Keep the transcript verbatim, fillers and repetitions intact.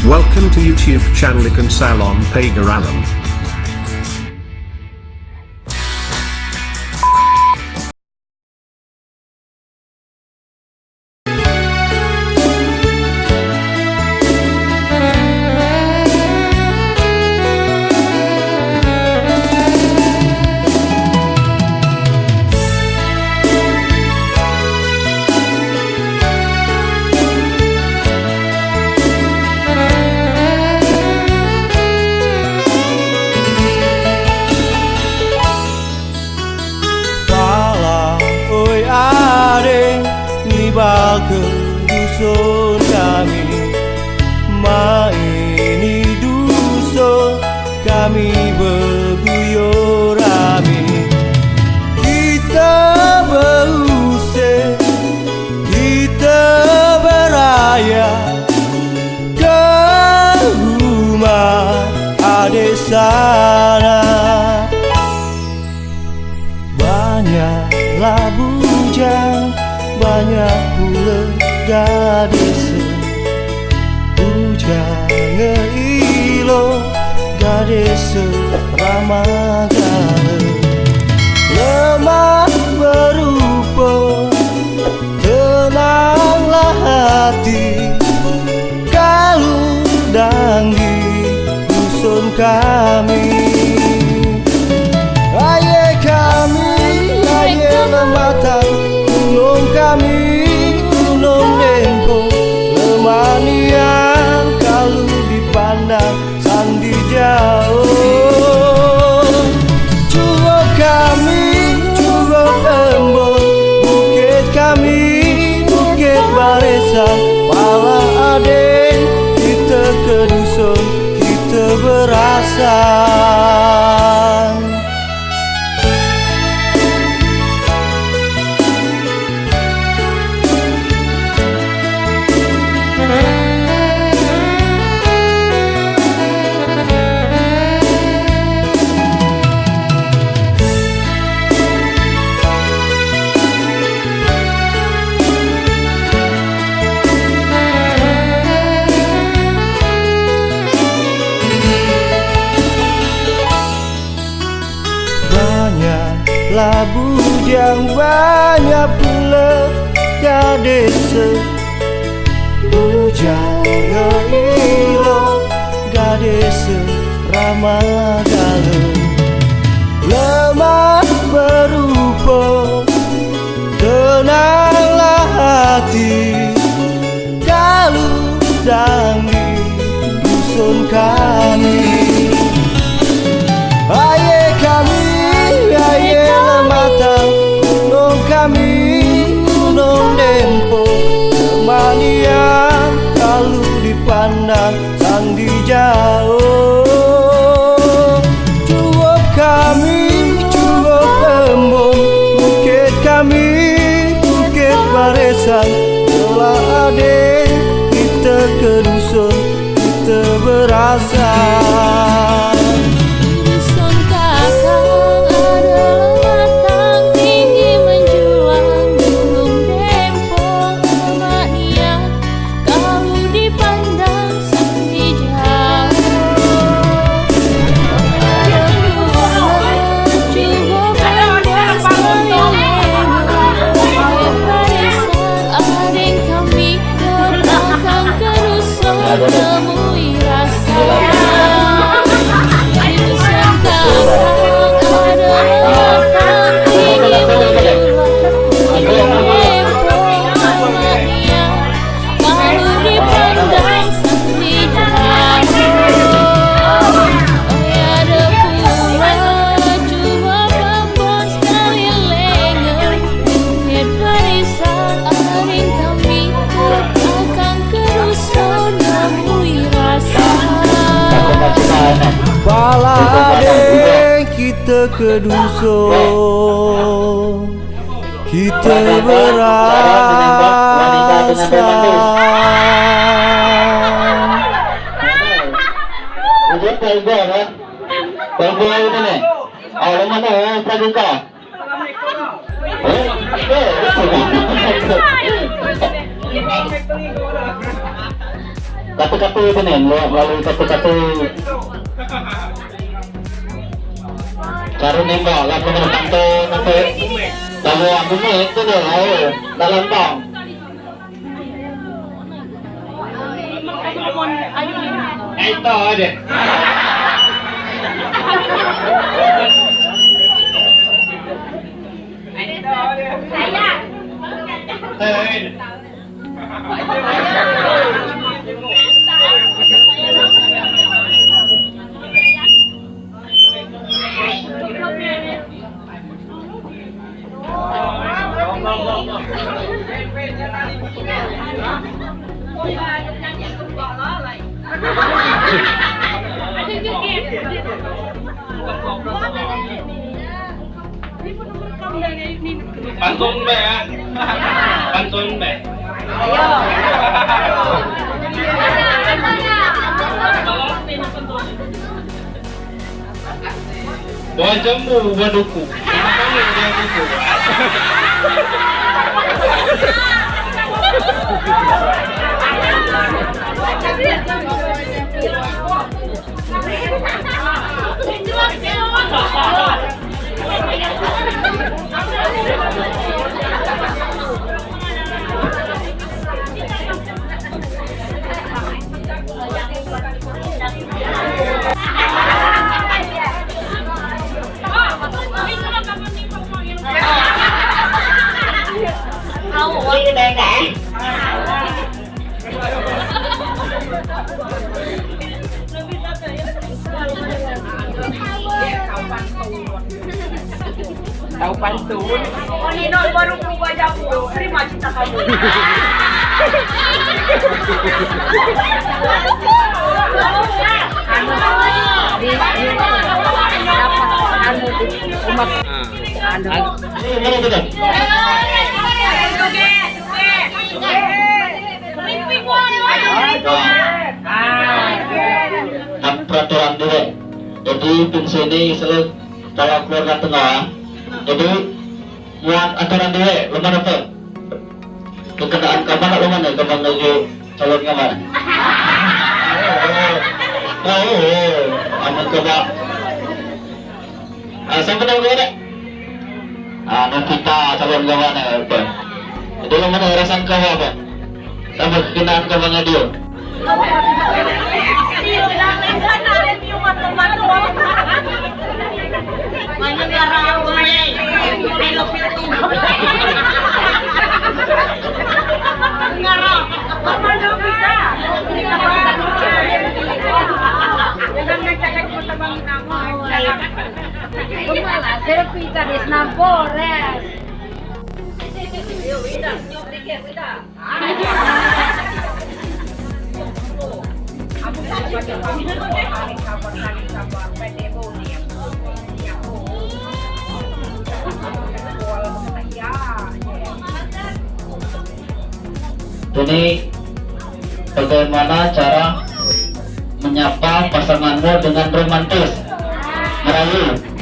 Welcome to YouTube channel Ikan Salon Pagar Alam. Pala oi ade, nibalke dusun kami. Maini dusun kami beguyur ami. Kita beuse, kita beraya ke rumah ade sana. Banyaklah bujang, banyak pula gadis. Bujang ngeilo, gadis ramah gala. Lemah berupa, tenanglah hati. Kalu dang di dusun kami. Aye kami, aye lematang, gunung kami, Gunung Dempo, lemah nian kalu dipandang sang di jauh. Cukup kami, cukup embun, bukit kami, Bukit Barisan, pala ade, kita ke dusun, kita berasan. Banyaklah bujang, banyak pula gadis. Bujang ngeilo, gadis ramah gala. Lemah berupa, tenanglah hati. Kalu dang di dusun kami. Aye kami, aye lematang, gunung kami, Gunung Dempo, lemah nian kalu dipandang sang di jauh. Cukup kami, cukup embun, bukit kami, Bukit Barisan, pala ade, kita ke dusun, kita berasan. Dusun kakang adalah batang tinggi menjulang, Gunung Dempo lemah nian kalu dipandang sang di jauh. Cukup embun sekeliling, Bukit Barisan, adeng kami ke belakang ke dusun temui rasa. Dusun kakang adalah batang tinggi menjulang, Gunung Dempo lemah nian kalu dipandang sang di jauh. Oi, ada pula cukup embun sekeliling, Bukit Barisan, adeng kami ke belakang ke dusun temui rasa. Pala ade, kita ke dusun, kita berasan. Ujung telpon, ha? Telpon itu nih. Oh, mana, eh, praduka? Eh? Eh? Kata-kata tu ni, melalui kata-kata. Cara nembak, lalu kena pantau, nanti lalu aku ni, itu dia, lalu dalam bang. Itu aja. Eh, eh. Pantun be, ya. Pantun be. Buah jambu, buah duku. Buah duku. Tau pantun. Oh, ini baru berubah jamu. Terima cinta kamu. Anu, di, di, anu, di, umat. Anu. Anu. Kan peraturan diri. Jadi, pin sini selek kalau keluarga tengah. Jadi, buat aturan diri, lomba apa? Kekenaan kawan, lomba ni, kawan lagi calon kawan. Oh, oh, oh, amat kawan. Ah, siapa nama kau, Dek? Ah, Novita, calon kawan, eh, apa? Jadi, lomba ni, rasan kawan apa? Sama kekenaan kawan dengan dia. Selfie tadi senam pores. Ini bagaimana cara menyapa pasanganmu dengan romantis? Merayu.